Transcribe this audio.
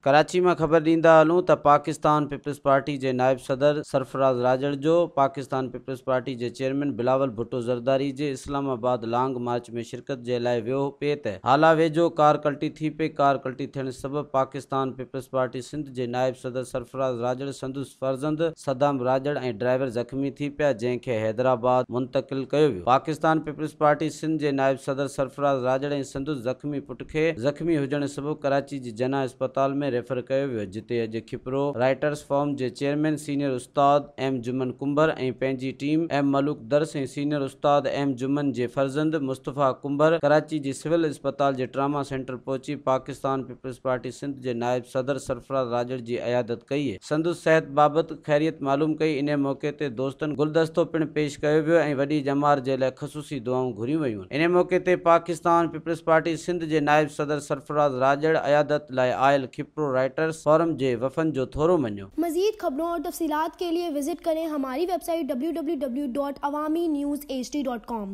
ڪراچي مان خبر ڏيندا هلون ته پاڪستان پيپلز پارٽي جي نائب صدر سرفراز راڄڙ جو پاڪستان پيپلز پارٽي جي چيئرمين بلاول ڀٽو زرداري جي اسلام آباد لانگ مارچ ۾ شرڪت جي لاء ويو پئي ته هالا ويجهو ڪار ڪلٽي ٿي پئي ڪار ڪلٽي ٿيڻ سبب پاڪستان پيپلز پارٽي سنڌ جي نائب صدر سرفراز راڄڙ سندس فرزند صدام راڄڙ ۽ ڊرائيور زخمي ٿي پيا جنهن کي حيدرآباد منتقل ڪيو ويو پاڪستان پيپلز پارٽي سنڌ جي نائب صدر سرفراز راڄڙ ۽ سندس زخمي پٽ کي زخمي هجڻ سبب ڪراچي جي جناح اسپتال ۾ ريفر ڪيو ويو جتي اڄ کپرو رائٽرس فورم جي چيئرمين سينيئر استاد ايم جمن ڪنڀر ۽ پنهنجي ٽيم ايم ملوڪ درس ۽ سينيئر استاد ايم جمن جي فرزند مصطفيٰ ڪنڀر ڪراچي جي سول اسپتال جي ٽراما سينٽر پهچي پاڪستان پيپلز پارٽي سنڌ جي نائب صدر سرفراز راڄڙ جي عيادت ڪئي سندس صحت بابت خيريت معلوم ڪئي انهي موقعي تي دوستن گلدستو پڻ پيش ڪيو ويو ۽ وڏي ڄمار جي لاء خصوصي دعائون گهريون ويون انهي موقعي تي پاڪستان پيپلز پارٽي سنڌ جي نائب صدر سرفراز راڄڙ عيادت لاء آيل کپرو رائٽرس فورم جي وفن جو ٿورو مڃيو. مزيد خبرون اور تفصيلات کے لیے وزٹ کریں ہماری ویب سائٹ www.awamiNewsHD.com.